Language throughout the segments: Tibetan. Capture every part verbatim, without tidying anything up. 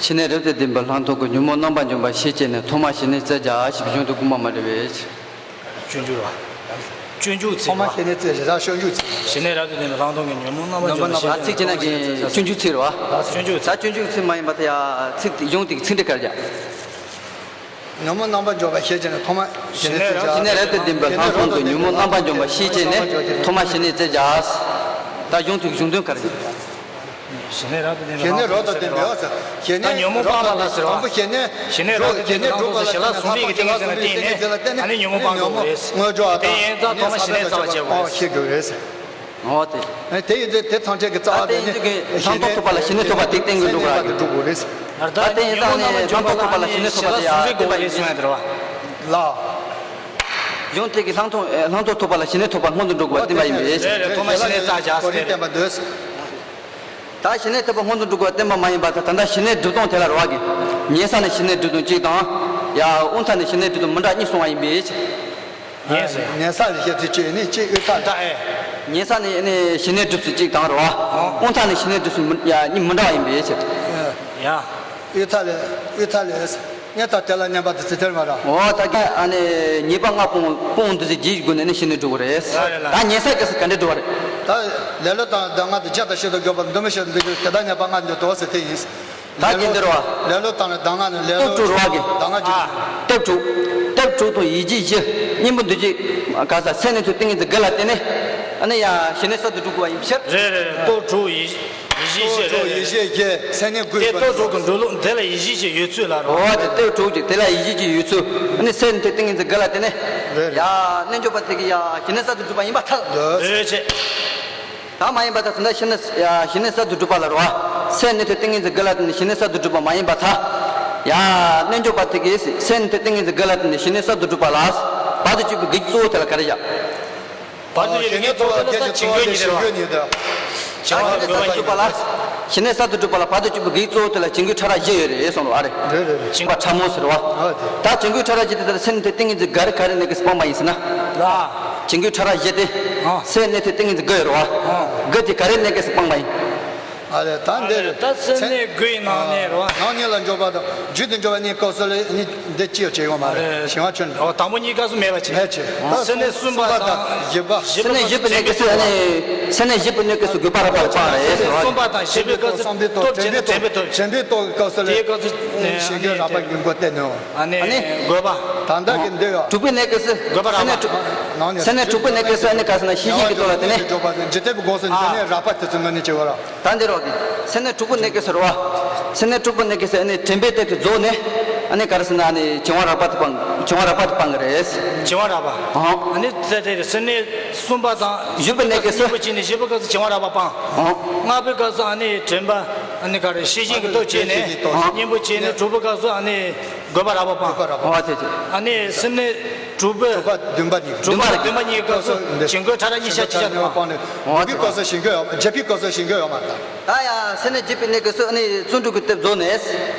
ཞི་གནས་རབ་ཏུ་ལྡན་པའི་ལྷག་མཐོང་གི་ཉོན་མོངས་རྣམ་པར་འཇོམས་པ་ཤེས་བྱས་ནས། ཐོག་མར་ཞི་གནས་རྩེ་རྒྱགས་ཞེས་གཞུང་དུ་དགོངས་པ་མ་འདྲེས་པས། སྤྱོད་འཇུག་རེད་བ། སྤྱོད་འཇུག་ཚིག་ཐོག་མར་རེད་བ། ཞི་གནས་རྩེ་རྒྱགས། སྤྱོད་འཇུག་ཚིག་ཞི་གནས་རབ་ཏུ་ལྡན་པའི་ལྷག་མཐོང་གི་ཉོན་མོངས་རྣམ་པར་འཇོམས་པ་ཤེས་བྱས། ཚིག་ཅིག་ན་གི་སྤྱོད་འཇུག་ཚིག་རེད་བ། སྤྱོད་འཇུག་ཚིག་ད་སྤྱོད་འཇུག་ཚིག་མ་ཡིན་པ་ད་ཡ་ཚིག་དེ་གཞུང་དེ་གི་ཚིག་འགྲེལ་ག་རེ་རྒྱག་ཉོན་མོངས་རྣམ་པར་འཇོམས་པ་ཤེས་བྱས་ནས། ཐོག་མར་ཞི་གནས་རྩེ་རྒྱགས། ཞི་གནས་རབ་ཏུ་ལྡན་པའི་ལྷག་མཐོང་གི་ཉོན་མོངས་རྣམ་པར་འཇོམས་པ་ཤེས་བྱས་ནས། ཐོག་མར་ཞི་གནས་རྩེ་རྒྱགས། ད་གཞུང་དེ་གི་གཞུང་དོན་ག་རེ་རེད། ཞི་གནས་རབ་ཏུ་ལྡན་པའི་ཞི་གནས་རབ་ཏུ་ལྡན་པའི་ཞི་གནས་ད་ཉོན་མོངས་སྤངས་པ་ལ་ཟེར་བ། དང་པོ་ཞི་གནས་ཞི་གནས་རབ་ཏུ་ལྡན་པའི་ལྷག་མཐོང་ཞི་ལྷག་ཟུང་འབྲེལ་གྱི་ཏིང་ངེ་འཛིན་ལ་བརྟེན་ནས། ཨ་ནི་ཉོན་མོངས་སྤངས་དགོས་རེད། དངོས་གྲུབ་དེ་ཡིན་ཙང་ཐོག་མར་ཞི་གནས་རྩ་བ་བྱེད་དགོས་རེད། ཤེས་དགོས་རེད། འོ་དེ། ཨ་དེ་ཡིན་ཚེ་དེ་ཐམས་ཅད་ཀྱི་རྩ་བ་དེ་ནི་ལྷག་མཐོང་ཐོབ་པ་ལ་ཞི་གནས་ཐོབ་པ་དེ་བསྟན་དགོས་འགྲོ་གི་རེད། ད་དེ་ཡིན་ཙང་ནི་ལྷག་མཐོང་ཐོབ་པ་ལ་ཞི་གནས་ཐོབ་པ་དེ་ཡང་བསྟན་པ་ཡིན་ཟེར་བ་རེད་བ། ལ། གཞུང་དེ་གི་ལྷག་མཐོང་ལྷག་མཐོང་ཐོབ་པ་ལ་ཞི་གནས་ཐོབ་པ་སྔོན་དུ་འགྲོ་དགོས་པ་བསྟན་པ་ཡིན་པས། རེད་རེད། ཐོག་མར་ཞི་གནས་རྩ་རྒྱགས་ཟེར་ཏེ། ད་ཞི་གནས་ཐོབ་པ་སྔོན་དུ་འགྲོ་དགོས་པ་བསྟན་པ་མ་ཡིན་པ་དང་། ད་ལྟ་ཞི་གནས་སྒྲུབ་སྟངས་དེ་ལ་རེད་བ་གི། ཉལ་ས་ནས་ཞི་གནས་སྒྲུབ་སྟངས་གཅིག་དང་། ཡ་དབང་ཐང་ནས་ཞི་གནས་སྒྲུབ་སྟངས་མི་འདྲ་གཉིས་གསུངས་པ་ཡིན་པས། ཉལ་ས། ཉལ་ས་ལ་བཤད་ཚུལ་གཅིག་ནི་གཅིག་དབུས་ཐ་ལ། ད་ཨེ། ཉལ་ས་ནས་ནི་ཞི་གནས་སྒྲུབ་ཚུལ་གཅིག་དང་རེད་བ། ཨོ། དབང་ཐང་ནས་ཞི་གནས་སྒྲུབ་ཚུལ་མི་ཡ་གཉིས་མི་འདྲ་བ་ཡིན་པའི་ཕྱིར། ཡ། དབུས་ཐ་ལ། དབུས་ཐ་ལ། ཉལ་ཐ་དེ་ལ་མཉམ་པ་དེ་ཚེ་དེར་མ་ར། འོ་ད་ག་ཨ་ནི་ཉེས་པ་ལྔ་སྤོང་སྤོང་འདུ་བྱེད་བཞིའི་སྒོ་ནས་ནི་ཞི་གནས་སྒྲུབ་དགོས་རེད། ཡ་རེད་ལ། ད་ཉལ་ས་སྐབས་སུ་ག་འདྲ་སྒྲུབ་པ་རེད། ད་ལེ་ལོ་དང་གདམས་ངག་དང་བརྒྱ་དང་བཞི་དང་དགོས་པ་འདུ་མི་ཤེས་འདུ་དེ་དག་ཉེས་པ་ལྔ་འདུ་དོ་ཟེར་དེ་ཡིན། ད་ལེ་ལོ་འདི་རེད་བ། ལེ་ལོ་དང་ནི་གདམས་ངག་ནི་ལེ་ལོ། སྟོབས་དྲུག་རེད་བ་གི། གདམས་ངག་ཅིག་ཨ། སྟོབས་དྲུག་སྟོབས་དྲུག་དང་ཡིད་བཞིན་བཞི། གཉེན་པོ་འདུ་བྱེད་ག་ས་སེམས་ནི་ཐོས་ཏིང་ངེ་འཛིན་དགུ་ལ་བརྟེན་ནས། ཨ་ནི་ཡ་ཞི་གནས་གསར་དུ་སྒྲུབ་དགོས་པ་ཡིན་ཕྱིར། རེད་རེད་རེད། སྟོབས་དྲུག་ཡིད་ཡིད་བཞིན་བཞི། སྟོབས་དྲུག་ཡིད་བཞིན་བཞི། སེམས་ནི་དགུ་ཡིན་པ་རེད། དེ་སྟོབས་དྲུག་གི་འགྲོ་ལུགས་འདི་ལ་ཡིད་བཞིན་བཞི་ཡོད་ཚུལ་ལ་རོ། འོ་དེ་སྟོབས་དྲུག་ཅིག་དེ་ལ་ཡིད་བཞིན་བཞི་ཡོད་ཚུལ། ཨ་ནི་སེམས་ནི་ཐོས་ཏིང་ངེ་འཛིན་དགུ་ལ་བརྟེན་ནས། རེད་རེད། ཡ་རྣལ་འབྱོར་པ་དེ་གིས་ཡ་ཞི་གནས་གསར་དུ་སྒྲུབ་པ་ཡིན་པར་ཐལ། འདོད་བྱེད། ད་མ་ཡིན་པ་དང་། དེ་འདྲ་ཞི་གནས་ཞི་གནས་གསར་དུ་སྒྲུབ་པ་ལ་རོ། སེམས་ནི་ཐོས་ཏིང་ངེ་འཛིན་དགུ་ལ་བརྟེན་ནས་ཞི་གནས་གསར་དུ་སྒྲུབ་པ་མ་ཡིན་པར་ཐལ། ཡ། རྣལ་འབྱོར་པ་དེ་གིས་སེམས་ནི་ཐོས་ཏིང་ངེ་འཛིན་དགུ་ལ་བརྟེན་ནས་ཞི་གནས་གསར་དུ་སྒྲུབ་པ་ལ། བར་དུ་གཅོད་པའི་དགེ་གཙོ་བོ་དེ་ལ་ག་རེ་བཞག་བར་དུ་གཅོད་པའི་དགེ་གཙོ་བོ་དེ་ལ་ད་བྱིང་རྒོད་གཉིས་དེ་རེད་བ། བྱིང་བ་དགོས་པ་གཉིས་དེ། ཞི་གནས་གསར་དུ་སྒྲུབ་པ་ལ། བར་དུ་གཅོད་པའི་དགེ་གཙོ་བོ་དེ་ལ་བྱིང་རྒོད་ཕྲ་རགས་བཞི་ཡོད་རེད་གསུངས་རོ། ཨ་རེ། རེད་རེད་རེད། བྱིང་བ་ཕྲ་མོ་ཟེར་བ། ཨ་དེ། ད་བྱིང་རྒོད་ཕྲ་རགས་བཞི་དེ་དེ་ལ་སེམས་ནི་ཐོས་ཏིང་ངེ་འཛིན་དགུ་རེ་ག་རེ་གནས་སྐབས་སུ་སྤངས་པ་ཡིན་ཟེར་ན། ལ། བྱིང་རྒོད་ཕྲ་རགས་བཞི་དེ། ཨ། སེམས་ནི་ཐོས་ཏིང་ངེ་འཛིན་དགུ་ཡོད་རེད་བ། ཨ། དགུ་དེ་ག་རེ་གནས་སྐབས་སུ་སྤངས་པ་ཡིན། ཨ་ལས་ད་འདིར། ད་སེམས་གནས་དགུ་ཡི་ནང་ནས་རེད་བ། ནང་གཉིས་ལ་འཇོག་པ་དང་རྒྱུད་དུ་འཇོག་པ་གཉིས་སྐབས་སུ་ལ་ནི་འདི་ཅི་ཡང་བྱེད་ཡོད་མ་རེད། ཞི་བ་ཆོས་ནི། འོ་དང་པོ་གཉིས་སྐབས་སུ་མེད་པ་བྱེད། མེད་བྱེད། ད་སེམས་གནས་གསུམ་པ་དང་བཞི་པ། སེམས་གནས་བཞི་པའི་གནས་སྐབས་སུ་ནི། སེམས་གནས་བཞི་པའི་གནས་སྐབས་སུ་དགོས་པ་རགས་པ་ལ་སྤངས་རེད་ཟེར་བ། གསུམ་པ་དང་བཞི་པའི་སྐབས་སུ་སྟོབས་བྱེད་ནི་དྲན་པའི་སྟོབས། དྲན་པའི་སྟོབས་སྐབས་སུ་ལ། དེའི་སྐབས་སུ་ནི་ཞི་རྒོད་རགས་པ་གི་མགོ་བསྟན་ནོ། ཨ་ནི་དགོས་པ། ད་ལྟ་གི་འདི་ཡོད། དྲུག་པའི་གནས་སྐབས་སུ། དགོས་པ་རགས་པ། སེམས་གནས་དྲུག་སེམས་གནས་དྲུག་པའི་གནས་སྐབས་སུ་ཨ་ནི་ག་རེ་ཟེར་ན་ཤེས་བཞིན་གྱི་སྟོབས་ལ་བརྟེན་ནས། འཇིག་རྟེན་པའི་སྒོ་ནས་འཇོག་པ་དང་། འཇིག་རྟེན་པའི་སྒོ་ནས་འཇོག་པ་ནི་རགས་པ་དེ་ཚོ་ངོས་ནས་བྱེད་པ་རེད། ད་འདི་རོགས་ཀྱི། སེམས་གནས་དྲུག་པོ་གནས་སྐབས་སུ་རོ། སེམས་གནས་དྲུག་པོ་གནས་སྐབས་སུ་ཨ་ནི་དྲན་པའི་གཏད་དུ་རྫོགས་ནས། ཨ་ནི་ག་རེ་ཟེར་ན་ཨ་ནི་བྱིང་བ་རགས་པ་དེ་སྤང་། བྱིང་བ་རགས་པ་དེ་སྤང་གི་རེད། བྱིང་བ་རགས་པ། ཨོ། ཨ་ནི་དེ་དེ་སེམས་གནས་གསུམ་པ་དང་། བཞི་པོ་གནས་སྐབས་སུ། གཉིས་པོ་བྱས་ནས་བཞི་པོ་སྐབས་སུ་བྱིང་བ་རགས་པ་སྤང་། ཨོ། ལྔ་པོའི་སྐབས་སུ་ཨ་ནི་དྲན་པ། ཨ་ནི་ག་རེ་ཤེས་བཞིན་གྱི་སྟོབས་བསྐྱེད་ནས། ཨོ། གཉེན་པོ་བྱས་ནས་དྲུག་པོའི་སྐབས་སུ་ཨ་ནི་དགོས་པ་རགས་པ་སྤང་། དགོས་པ་རགས་པ། ཨོ་དེ་དེ། ཨ་ནི་སེམས་གནས་དྲུག་པོ། དྲུག་པ་བདུན་པ་གཉིས། དྲུག་པ་བདུན་པ་གཉིས་སྐབས་སུ་བྱིང་རྒོད་ཕྲ་རགས་གཉིས་ཤར་གཅིག་ཤར་དུ་སྤང་། ནས། ཨོ་དགུ་པའི་སྐབས་སུ་བྱིང་རྒོད་ཡོད། བརྒྱད་པའི་སྐབས་སུ་བྱིང་རྒོད་ཡོད་མ་རེད། ད་ཡ་སེམས་གནས་བརྒྱད་པའི་གནས་སྐབས་སུ་ཨ་ནི་བརྩོན་འགྲུས་ཀྱི་གཏད་རྫོགས་ནས།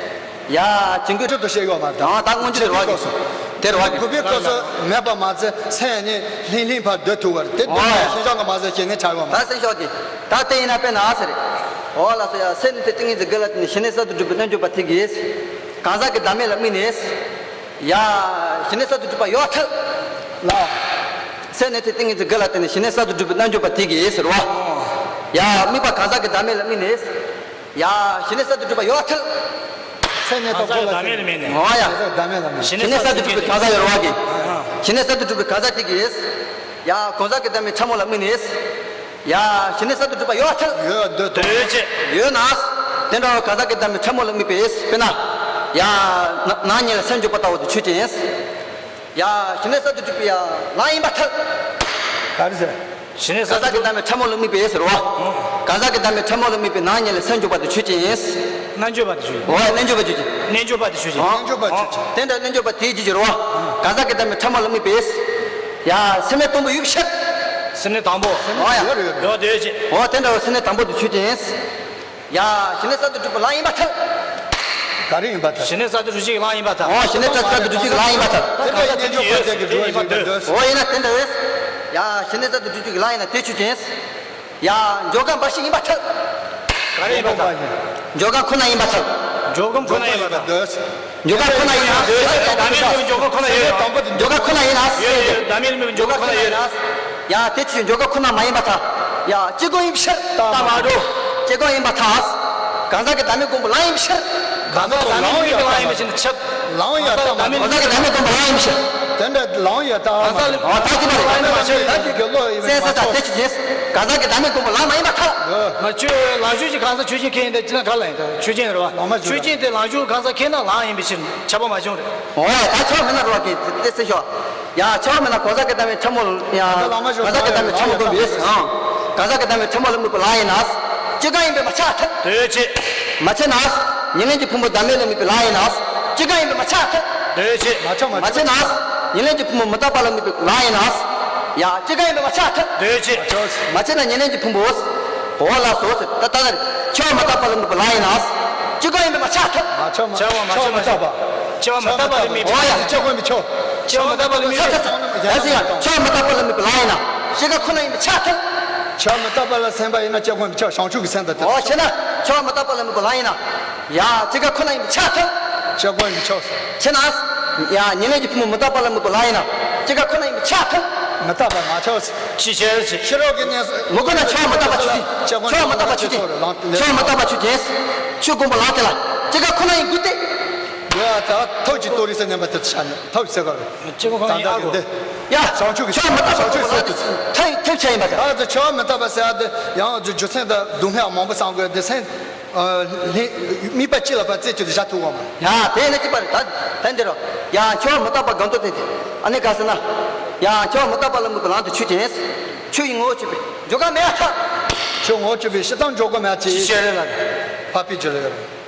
ཡ་བྱིང་རྒོད་ཁྲོད་དུ་བཤད་ཡོད་མ་རེད། ཨ་ད་མངོན་གྱུར་དེ་རེད་བ། བརྒྱད་པའི་སྐབས་སུ། དེ་རེད་བ། དགུ་པའི་སྐབས་སུ་མེད་པ་མ་ཚད་སེམས་ནི་ལྷིང་ལྷིང་བར་སྡོད་ཐུབ་པ་རེད། དེ་ལྟར་ཨོ་ཡ། སེམས་ཤོག་གི་མ་ཟད་ཞི་གནས་འཆར་ཡོད་མ་རེད། ད་སེམས་ཤོག་གི། ད་དེ་ཡིན་ན་དཔེར་ན་ཟེར། འོ་ལགས་སོ། ཡ་སེམས་ནི་ཐོས་ཏིང་ངེ་འཛིན་དགུ་ལ་བརྟེན་ནས་ཞི་གནས་གསར་དུ་སྒྲུབ་པའི་རྣལ་འབྱོར་པ་དེ་གིས། གང་ཟག་གི་བདག་མེད་ལ་དམིགས་ནས། ཡ། ཞི་གནས་གསར་དུ་སྒྲུབ་པ་ཡོད་ཐལ། ལ། སེམས་ནི་ཐོས་ཏིང་ངེ་འཛིན་དགུ་ལ་བརྟེན་ནས་ཞི་གནས་གསར་དུ་སྒྲུབ་པའི་རྣལ་འབྱོར་པ་དེ་གིས་ཟེར་བ། ཡ་དམིགས་པ་གང་ཟག་གི་བདག་མེད་ལ་དམིགས་ནས། ཡ་ཞི་གནས་གསར་དུ་སྒྲུབ་པ་ཡོད་ཐལ། སེམས་གནས་ཐོས་གང་ཟག་གི་བདག་མེད་ལ་དམིགས་ནས། འོ་ཡ། གང་ཟག་གི་བདག་མེད་ལ་དམིགས། ཞི་གནས་གསར་དུ་སྒྲུབ་པའི་གང་ཟག་ཡོད་རེད་བ་གི། ཞི་གནས་གསར་དུ་སྒྲུབ་པའི་གང་ཟག་དེ་གིས། ཡ་གང་ཟག་གི་བདག་མེད་ཕྲ་མོ་ལ་དམིགས་ནས། ཡ་ཞི་གནས་གསར་དུ་སྒྲུབ་པ་ཡོད་ཐལ། ཡོད་འདོད་དོ། འདོད་བྱེད། ཡོད་ན། དེ་འདྲ་བ་གང་ཟག་གི་བདག་མེད་ཕྲ་མོ་ལ་དམིགས་པས་དཔེར་ན། ཡ། ན་ནག་ཉལ་ལ་སེམས་འཇོག་པ་ལྟ་བུ་དེ་ཆོས་ཅན། ཡ་ཞི་གནས་གསར་དུ་སྒྲུབ་པའི་ཡ་ལམ་ཡིན་པར་ཐལ། ག་རེ་ཟེར། ཞི་གནས་གང་ཟག་གི་བདག་མེད་ཕྲ་མོ་ལ་དམིགས་པས་ཟེར་བ། གང་ཟག་གི་བདག་མེད་ཕྲ་མོ་ལ་དམིགས་པའི་ནག་ཉལ་ལ་སེམས་འཇོག་པ་དེ་ཆོས་ཅན། རྣལ་འབྱོར་པ་དེ་ཆོས་ཅན། འོ་རྣལ་འབྱོར་པ་ཆོས་ཅན། རྣལ་འབྱོར་པ་དེ་ཆོས་ཅན། རྣལ་འབྱོར་པ་ཆོས་ཅན། དེ་འདྲ་རྣལ་འབྱོར་པ་དེའི་རྒྱུད་ཀྱི་རེད་བ། གང་ཟག་གི་བདག་མེད་ཕྲ་མོ་ལ་དམིགས་པས། ཡ་སེམས་གནས་དང་པོ་ཡོད་ཤག་སེམས་གནས་དང་པོ། འོ་ཡ། ཡོད་ཡོད་ཡོད་དེ་ཆོས་ཅན། འོ་དེ་འདྲ་བ་སེམས་གནས་དང་པོ་དེ་ཆོས་ཅན། ཡ་ཞི་གནས་གསར་དུ་སྒྲུབ་པའི་ལམ་ཡིན་པར་ཐལ། ག་རེ་ཡིན་པར་ཐལ། ཞི་གནས་གསར་དུ་སྒྲུབ་བྱེད་ཀྱི་ལམ་ཡིན་པར་ཐལ། འོ་ཞི་གནས་གསར་དུ་སྒྲུབ་བྱེད་ཀྱི་ལམ་ཡིན་པར་ཐལ། དེ་འདྲ་ཡིན་ན་དེ་ཆོས་ཅན། འོ་ཡིན་ན་དེ་འདྲ་ཡོད། ཡ་ཞི་གནས་གསར་དུ་སྒྲུབ་བྱེད་ཀྱི་ལམ་ཡིན་ན་དེ་ཆོས་ཅན། ཡ་འཇོག་ཁམས་འབའ་ཞིག་ཡིན་པར་ཐལ། ག་ འཇོག་ཁ་ཁོ་ན་ཡིན་པར་ཐལ། འཇོག་ཁ་ཁོ་ན་ཡིན་པར་ཐལ། འཇོག་ཁ་ཁོ་ན་ཡིན་པར་ཐལ། འཇོག་ཁ་ཁོ་ན་ཡིན་པར་ཐལ། བདག་མེད་འཇོག་ཁོ་ན་ཡོད། འཇོག་ཁ་ཁོ་ན་ཡིན་པར་ཐལ། ཡོད་ཡོད། བདག་མེད་འཇོག་ཁོ་ན་ཡོད། ཡ་དེ་ཅི་འཇོག་ཁ་ཁོ་ན་མ་ཡིན་པར་ཐལ། ཡ་ཅི་གོ་ཡིན་ཕྱིར། ད་མ་འགྲོ། ཅི་གོ་ཡིན་པར་ཐལ། གང་ཟག་གི་བདག་མེད་སྒོམ་པ་ལམ་ཡིན་ཕྱིར། གང་ཟག་བདག་མེད་སྒོམ་པ་ལམ་ཡིན་ཕྱིར། ལམ་ཡང་ལྟ་མ་གང་ཟག་གི་བདག་མེད་སྒོམ་པ་ལམ་ཡིན་ཕྱིར། དེ་འདྲ་ལམ་ཡང་ལྟ་མ་གང་ཟག་ལམ་ཡང་ལྟ་མ་བྱས། ད་དེ་གི་བློ་ཡིན་པས་མ་ཆོག། སེམས་ས་དེ་ཅི་ཡིན། གང་ཟག་གི་བདག་མེད་སྒོམ་པ་ལམ་མ་ཡིན་པར་ཐལ། མ་ཆོས་ལམ་ཞུགས་ཀྱི་གང་ཟག་ཆོས་ཅན་ཁས་ཡིན་ད་ཅི་ན་ག་ལ་ཡིན་ད་ཆོས་ཅན་རེད་བ། ལམ་མ་ཞུགས་ཆོས་ཅན་དེ་ལམ་ཞུགས་གང་ཟག་ཁས་ན་ལམ་ཡིན་པའི་ཕྱིར་ཁྱབ་པ་མ་བྱུང་རེད། འོ་ད་ཆོག་མེད་ན་རོགས་ཀྱི་དེ་སེ་ཤོག་ཡ་ཆོག་མེད་ན་གང་ཟག་གི་བདག་མེད་ཕྲ་མོ་ཡ་ད་ལམ་མ་ཞུགས་གང་ཟག་གི་བདག་མེད་ཕྲ་མོ་སྒོམ་པས་ཨང་། གང་ཟག་གི་བདག་མེད་ཕྲ་མོ་ལ་དམིགས་པའི་ལམ་ཡིན་ན། ཅི་གང་ཡིན་པས་མ་ཆགས་ཐལ། དེ་ཅི། མ་ཆགས་ན། ཉེར་ལེན་གྱི་ཕུང་པོ་བདག་མེད་ལ་དམིགས་པའི་ལམ་ཡིན་ན། ཅི་གང་ཡིན་པས་མ་ཆགས་ཐལ། དེ་ཅི། མ་ཆགས་མ་མ་ཆགས་ན། ཉེར་ལེན་གྱི་ཕུང་པོ་མི་རྟག་པ་ལ་དམིགས་པའི་ལམ་ཡིན་ན། ཡ་ཅི་གང་ཡིན་པས་མ་ཆགས་ཐལ། དེ་ཅི། མ་ཆགས་ན་ཉེར་ལེན་གྱི་ཕུང་པོ། འོ་ལགས་སོ། ད་ལྟ་ནི་ཆོས་མི་རྟག་པ་ལ་དམིགས་པའི་ལམ་ཡིན་ན། ཅི་གང་ཡིན་པས་མ་ཆགས་ཐལ། མ་ཆགས་མ་ཆགས་མ་ཆགས་མ་ཆགས་པ། ཆོས་མི་རྟག་པ་ལ་དམིགས་པའི་འོ་ཡ། ཆོས་མི་རྟག་པ་ལ་དམིགས་པའི་ལམ་ཡིན་ན། ཆོས་མི་རྟག་པ་ལ་དམིགས་པའི་ལམ་ཡིན་ན། ཅི་གང་ཡིན་པས་མ་ཆགས་ཐལ། ཆོས་མི་རྟག་པ་ལ་དམིགས་པའི་ལམ་ཡིན་ན། ཅི་གང་ཁོ་ན་ཡིན་པས་ཆགས་ཐལ། ཆོས་མི་རྟག་པ་ལ་སེམས་པ་ཡིན་ན་ཅི་གང་ཡིན་པས་ཆགས། བྱང་ཆུབ་ཀྱི་སེམས་དང་དེ། འོ་ཆེ་ན། ཆོས་མི་རྟག་པ་ལ་དམིགས་པའི་ལམ་ཡིན་ན། ཡ་ཅི་གང་ཁོ་ན་ཡིན་པས་ཆགས་ཐལ། ཅི་གང་ཡིན་པས་ཆགས། ཆེ་ན། ཡ་ཉེར་ལེན་གྱི་ཕུང་པོ་མི་རྟག་པ་ལ་དམིགས་པའི་ལམ་ཡིན་ན། ཅི་གང་ཁོ་ན་ཡིན་པས་ཆགས་ཐལ། མི་རྟག་པ་མ་ཆགས། ཕྱི་ཕྱིར་ཕྱི་ཕྱི་རོལ་གྱི་གནས་སུ། མི་དགོས་ན་ཆོས་མི་རྟག་པ་ཆོས་ཅན། ཆོས་མི་རྟག་པ་ཆོས་ཅན། ཆོས་མི་རྟག་པ་ཆོས་ཅན། ཆོས་སྒོམ་པའི་ལམ་དེ་ལ་ཅི་གང་ཁོ་ན་ཡིན་དགོས་ཏེ། འདི་ལ་ད་ཐབས་ཀྱི་རྡོ་རིང་ཟེར་མཁན་པ་དེ་ཆ་ནས་ཐབས་ཟེར་ག་རེ། ཅི་གང་ཁོ་ན་ཡིན་ཨ་གོ། ཡ། བྱང་ཆུབ་ཀྱི་ཆོས་མི་རྟག་པ་བྱང་ཆུབ་སེམས་དེ་ཐབས་ཐབས་ཆ་ཡིན་པ་དང་། ད་ཆོས་མི་རྟག་པ་ཟེར་ཡ་དེ་ཡང་རྒྱུ་མཚན་དང་སྡུག་བསྔལ་མང་པོ་བསམ་དགོས་དེ་སེམས། ཨ་ལྷན་དམིགས་པ་གཅིག་ལ་ཕར་རྩེ་གཅིག་ཏུ་བཞག་ཐུབ་དགོས་མ། ཡ་དེ་ནི་གཅིག་པ་རེད། ད་ད་འདི་རོ། ཡ་ཆོས་མི་རྟག་པ་སྒོམ་དུས་དེ་དེ་ཨ་ནི་ག་ཟེར་ན། ཡ་ཆོས་མི་རྟག་པ་ལ་དམིགས་པའི་ལམ་དེ་ཆོས་ཅན། ཆོས་ཀྱི་ངོ་བོ་གཅིག་པས་འཇོག་ག་མེད་པར་ཐལ། ཆོས་ངོ་བོ་གཅིག་པས་སྤྱིར་བཏང་འཇོག་ག་མེད་པར་ཐལ། ཕར་པའི་རྒྱུ་ལ་ཡོད་རེད།